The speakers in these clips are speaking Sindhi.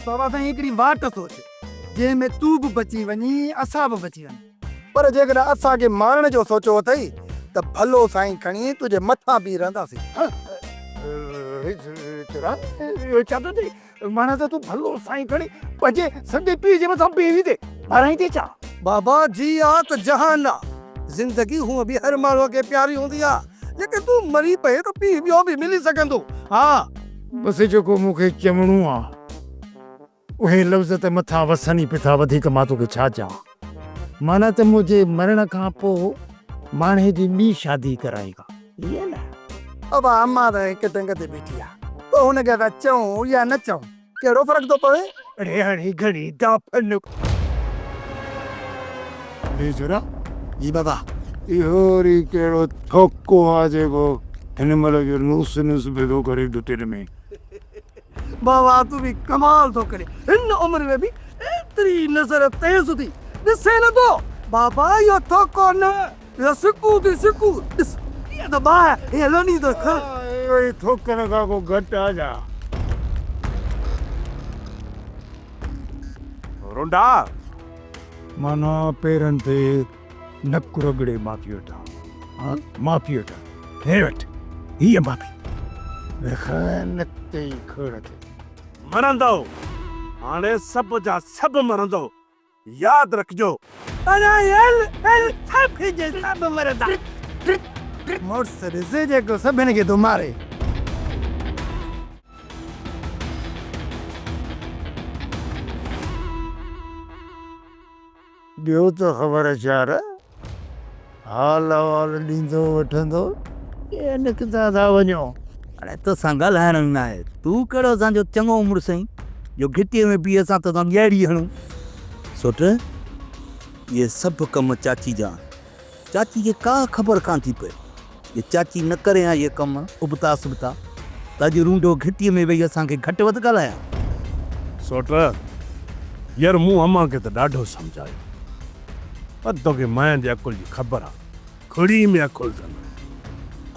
بابا سائين هڪڙي واٽ سوچ، جنهن ۾ تون به بچي وڃين، اسان به بچي وڃون. پر جيڪڏهن اسان کي مارڻ جو سوچيو اٿئي ته ڀلو سائين کڻي تنهنجي مٿان بيهي رهنداسين. چران، اهو ڇا ٿو چئين؟ معنيٰ ته تون ڀلو سائين کڻي پنهنجي سڳي پيء جي مٿان بيهي ويندين، مارائيندين ڇا؟ بابا جي آ ته جهان آ، زندگي هونء به هر ماڻهوء کي پياري هوندي آ، جيڪڏهن تون مري پئين ته پيء ٻيو به ملي سگهندو، ها. بس جيڪو مون کي چوڻو آ، اهي لفظ ته مٿان وسن ئي پيٿا، وڌيڪ مان توکي ڇا چوان. معنيٰ ته منهنجي مرڻ کان پوء ماڻهي جي ٻي شادي ڪرائين ها. ائين نه. بابا امان ته هڪ ٽنگ تي بيٺي آ، پوء هن کي اسان چئون يا نه چئون، ڪهڙو فرق ٿو پوي؟ اڙي هاڻي گهڻي داڦن. اڙي ڇورا. جي بابا. اهو وري ڪهڙو ٿوڪو آ جيڪو هن مهل جو نوس نوس پيو ٿو ڪري گهٽين ۾. بابا تون به ڪمال ٿو ڪرين، هن عمر ۾ به ايتري نظر تيز اٿئي، ڏسين نه ٿو؟ بابا اهو ٿوڪو نه، اهو سڪون اٿئي سڪون، ڏس ڪيئن ٿو باهه ائين لوڏي ٿو کڻ. اهو ئي ٿوڪن کان ڪو گهٽ آ ڇا؟ رنڊا! معنيٰ پيرن تي نڪ رڳڙي معافي وٺان. ها معافي وٺان. هي وٺ هيء معافي. نڪ تي ئي کڙ تي. مرندؤ هاڻي سڀ جا سڀ مرندؤ ياد رکجو. اڙي هل هل سڀ جي سڀ مرندا. مڙس ڏس جيڪو سڀن کي ٿو ماري. ٻيو ته خبر چار، حال احوال ڏيندو وٺندو ڪي نڪتا ٿا وڃو. اڙي توسان ڳالهائڻو ئي ناهي. تون ڪهڙو اسان جو چڱو مڙس آهين جو گهٽيء ۾ بيهي اسان توسان ڄهڙي هڻون. سوٽ، اهي سڀ ڪم چاچي جا آهن. چاچي کي ڪا خبر ڪانه ٿي پئي. جي چاچي نه ڪري ها اهي ڪم ابتا سبتا ته اڄ رونڊو گهٽيء ۾ ويهي اسان کي گهٽ وڌ ڳالهائي ها. سوٽ، ير مون امان کي ته ڏاڍو سمجهايو پر توکي ماين جي عقل جي خبر آ، کڙي ۾ عقل اٿن.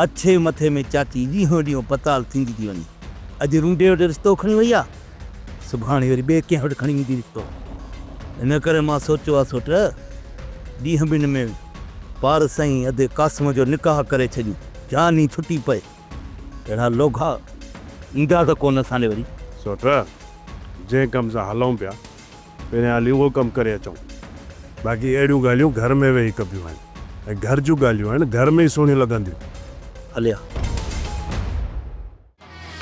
اڇي مٿي ۾ چاچي ڏينهون ڏينهن پتال ٿيندي ٿي وڃي. اڄ رونڊي وٽ رشتو کڻي وئي آ، سڀاڻي وري ٻئي ڪنهن وٽ کڻي ويندي رشتو. ان ڪري مان سوچيو آ سوٽ، ڏينهن ٻن ۾ پارس ۽ ادي قاسم جو نڪاح ڪري ڇڏيون، جان ئي ڇٽي پئي. اهڙا لوگها ايندا ته ڪونه اسان ڏي وري. سوٽ، جنهن ڪم سان هلون پيا، پهريان هلي اهو ڪم ڪري اچون. باقي اهڙيون ڳالهيون گهر ۾ ويهي ڪبيون آهن ۽ گهر جون ڳالهيون آهن، گهر ۾ ئي سهڻيون لڳنديون. هليا.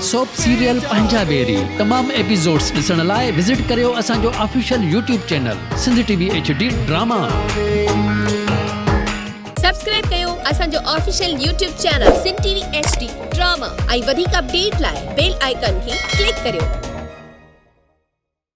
سوپ سيريل پنهنجا ويري تمام ايپيسوڊس ڏسڻ لاء وزٽ ڪريو اسان جو official YouTube channel Sindh T V H D drama. Subscribe ڪيو اسان جو official YouTube channel Sindh T V H D drama ۽ وڌيڪ اپڊيٽ لاء بيل آئيڪان کي ڪلڪ ڪريو.